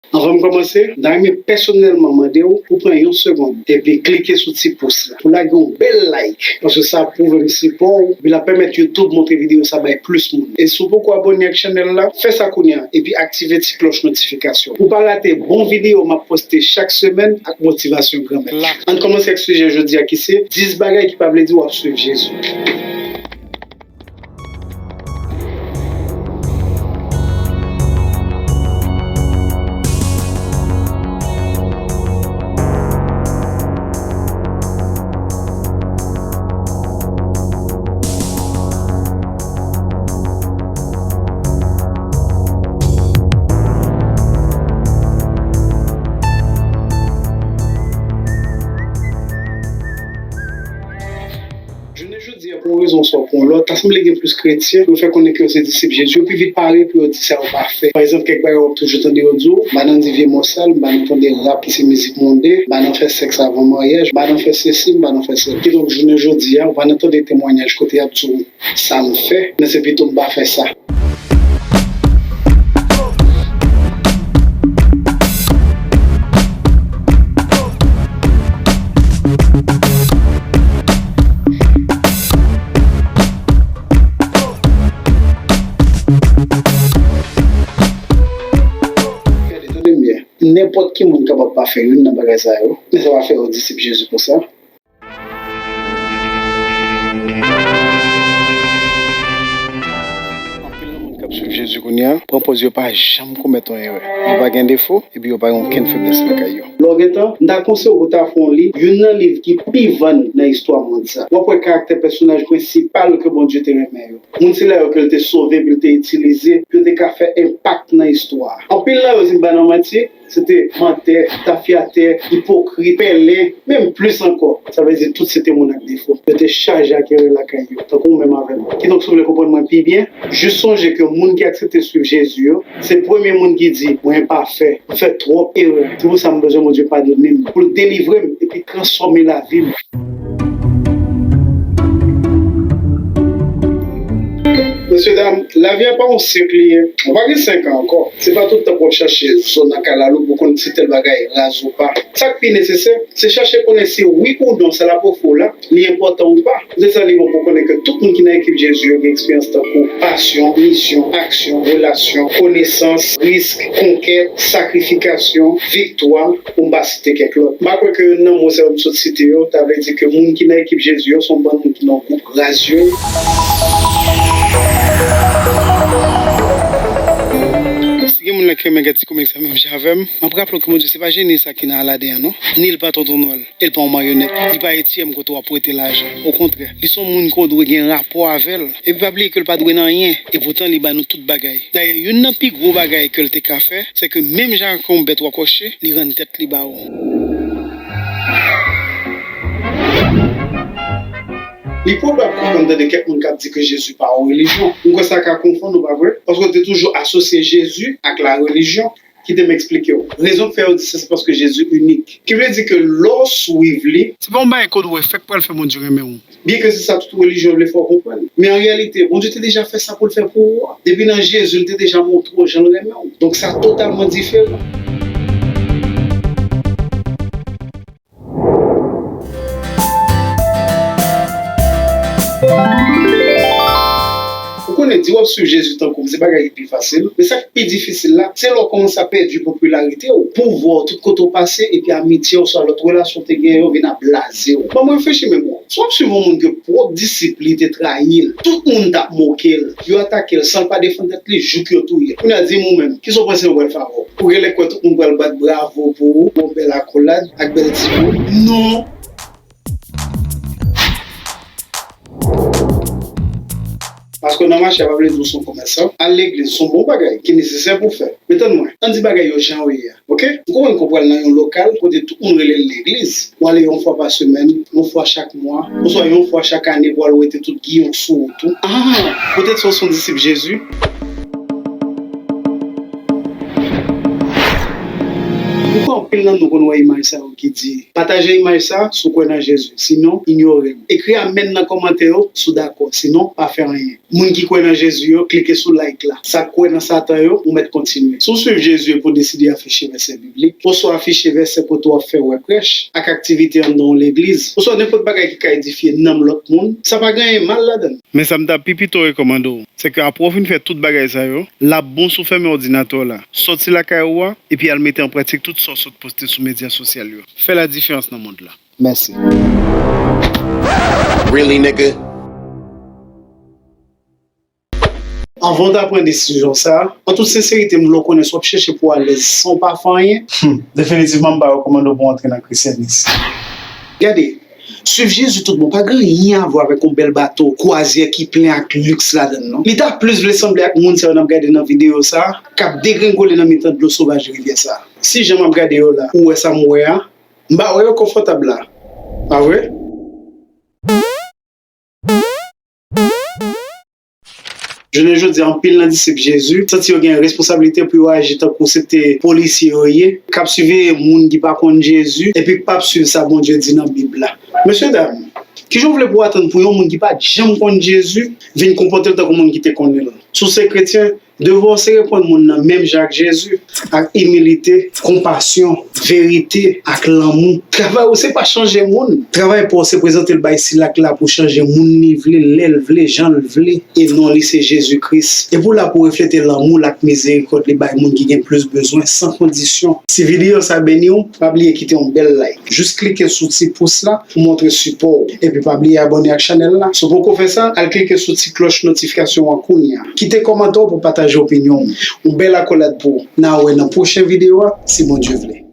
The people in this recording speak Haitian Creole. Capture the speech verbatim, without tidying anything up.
Anvan m kòmanse, m ta renmen pèsonèlman mande w pou w pran yon segonn epi klike sou ti pous la pou lage yon bèl like, paske sa ap pwouve m sipò w, epi l ap pèmèt YouTube montre videyo sa bay plis moun. E si w poko abòne ak chanèl la, fè sa kounye a, epi aktive ti klòch notifikasyon pou w pa rate bon videyo m ap poste chak semèn ak motivasyon Granmèt la. Ann kòmanse ak sijè jodi a ki se dis bagay ki pa vle di w ap swiv Jezi. Jounen jodi a, pou yon rezon oswa pou yon lòt, ta sanble gen plis kretyen yo fè konnen ke yo se disip Jezi, yo pi vit pare pou yo di sa yo pa fè. Pa egzanp, kèk bagay w ap toujou tande yo di w, m pa nan di vye mò sal, m pa nan tande rap ki se mizik monde, m pa nan fè sèks avan maryaj, m pa nan fè sesi, m pa nan fè sela. Kidonk, jounen jodi a, ou pa nan tande temwayaj kote y ap di w sa m fè, men se pito m pa fè sa. Gade, tande m byen. Nenpòt ki moun kapab pa fè youn nan bagay sa yo, men sa pa fè yo disip Jezi pou sa. Anpil nan moun k ap swiv Jezi kounye a pran pòz yo pa janm komèt yon erè. Yo pa gen defo, epi yo pa gen okenn feblès lakay yo. Lè w gen tan, m ta konseye w pou w ta fè yon li youn nan liv ki pi vann nan istwa mond sa. W ap wè karaktè pèsonaj prensipal ke Bondye te renmen yo. Moun sila yo ke l te sove epi l te itilize pou yo te ka fè enpak nan istwa a. Anpil nan yo, si m pa nan manti, se te mantè, tafyatè, ipokrit, pèlen, menm plis ankò. Sa vle di tout se te moun ak defo. Yo te chaje ak erè lakay yo, tankou ou menm avè m. Kidonk, si w vle konprann mwen pi byen, jis sonje ke moun ki aksepte swiv Jezi yo, se premye moun ki di, "Mwen enpafè, m fè twòp erè. Se pou sa m bezwen Bondye padone m, pou l delivre m epi transfòme lavi m." Mesye dam, lavi a pa yon sèk li ye. Ou pa gen senk an ankò. Se pa tout tan pou w ap chache zo nan kalalou pou w konn si tèl bagay raz ou pa. Sa k pi nesesè, se chache konnen si wi ou non sa l ap ofri w la, li enpòtan ou pa. Se sa li bon pou w konnen ke tout moun ki nan ekip Jezi yo gen eksperyans tankou pasyon, misyon, aksyon, relasyon, konesans, risk, konkèt, sakrifikasyon, viktwa, pou m pa site kèk lòt. M pa kwè ke youn nan mo sa yo m sot site yo ta vle di ke moun ki nan ekip Jezi yo se yon bann moun ki nan yon gwoup raz yo ye. Si gen moun la ki renmen gad ti komik sa menm jan avè m, m ap raple w ke Bondye se pa jeni sa ki nan Aladen an non, ni l pa tonton Nwèl, e l pa yon mayonèt, li pa etyèm kote w ap prete lajan. Okontrè, li se yon moun ke w dwe gen rapò avè l. Epi pa bliye ke l pa dwe n anyen, epoutan li ba nou tout bagay. Dayè, youn nan pi gwo bagay ke l te ka fè, se ke menm jan ak yon bèt w akòche, li rann tèt li ba ou. Li pwobab ke w konn tande kèk moun k ap di ke Jezi pa yon relijyon. M kwè sa ka konfonn ou, pa vre? Paske w te toujou asosye Jezi ak larelijyon. Kite m eksplike w. Rezon k fè yo di sa, se paske Jezi inik. Ki vle di ke lè w swiv li, se pa yon bagay ke w dwe fè k pral fè Bondye renmen w. Byenke se sa tout relijyon vle fè w konprann. Men an reyalite, Bondye te deja fè sa pou l fè pou ou a. Depi nan Jezi, l te deja montre w jan l renmen w. Donk sa totalman diferan. Ou konnen, di w ap swiv Jezi tankou m, se bagay ki pi fasil. Men sa k pi difisil la, se lè w kòmanse ap pèdi popilarite w, pouvwa w, tout kote w pase, epi amitye w, oswa lòt relasyon w te genyen yo vin ap blaze w. Ban m reflechi menm, si w ap swiv yon moun ke pwòp disip li te trayi l, tout moun t ap moke l, yo atake l san l pa defann tèt li, jouk yo touye l. Kounye a, di m ou menm, kisa w panse yo pral fè avè w? Ou genlè kwè tout moun pral bat bravo pou ou, yon bèl akolad ak bèl ti mo? Non! Paske w nan mache a pa vle di w se yon komèsan. Al legliz se yon bon bagay ki nesesè pou w fè. Men tann mwen, ann di bagay yo jan yo ye a, oke? M konprann ke w pral nan yon lokal kote tout moun rele l legliz. W ale yon fwa pa semèn, yon fwa chak mwa, oswa yon fwa chak ane pou w al wete tout giyon sou wout ou. Ah, poutèt sa w se yon disip Jezi. Ou kwè yon Anpil nan nou konn wè imaj sa yo ki di, pataje imaj sa si w kwè nan Jezi, sinon inyore m. Ekri amèn nan kòmantè yo si w dakò, sinon pa fè anyen. Moun ki kwè nan Jezi yo, klike sou like la. Sa k kwè nan Satan yo, ou mèt kontinye. Si w swiv Jezi epi w deside afiche vèsè biblik, oswa afiche vèsè kote w ap fè wè prèch ak aktivite anndan yon legliz, oswa nenpòt bagay ki ka edifye nanm lòt moun, sa pa gen anyen mal ladan l. Men sa m ta pi pito rekòmande w, se ke apre w fin fè tout bagay sa yo, l ap bon si w fèmen òdinatè w la, sòti lakay ou a, epi al mete an pratik tout sa w sot poste sou medya sosyal yo. Fè ladiferans nan mond la. Mèsi. Really, nigga? Anvan w ta pran desizyon sa a, an tout senserite, m vle w konnen si w ap chèche pou w alèz san w pa fè anyen. Hmm, definitivman, m pa rekòmande w pou w antre nan Krisyanis. Gade, swiv Jezi tout bon pa gen anyen a vwa avèk yon bèl bato kwazyè ki plen ak liks ladan l, non. Li ta plis vle sanble ak moun sa yo n ap gade nan videyo sa a, k ap degrengole nan mitan dlo sovaj rivyè sa a. Si jan m ap gade yo la, ou wè sa m wè a, m pa wè yo konfòtab la. Pa vre? Jounen jodi a, anpil nan disip Jezi santi yo gen responsablite pou yo aji tankou se te polisye yo ye, k ap siveye moun ki pa konn Jezi epi k p ap swiv sa Bondye di nan Bib la. Mesyedam, kijan w vle pou w atann pou yon moun ki pa t janm konn Jezi vin konpòte l tankou moun ki te konnen l? Si w se kretyen, devwa w se reponn moun nan menm jan ak Jezi, ak imilite, konpasyon, verite, ak lanmou. Travay ou se pa chanje moun. Travay pa w se prezante l bay sila k la pou chanje moun li vle, lè l vle, jan l vle. E non li se Jezi Kris. Epi w la pou w reflete lanmou l ak mizerikòd li bay moun ki gen plis bezwen san kondisyon. Si videyo sa beni w, pa bliye kite yon bèl like. Jis klike sou ti pous la pou montre sipò w. Epi pa bliye abòne ak chanèl la. Si w poko fè sa, al klike sou ti klòch notifikasyon an kounye a. Kite kòmantè w pou pataje opinyon w. Yon bèl akolad pou w. N a wè nan pwochen videyo a, si Bondye vle.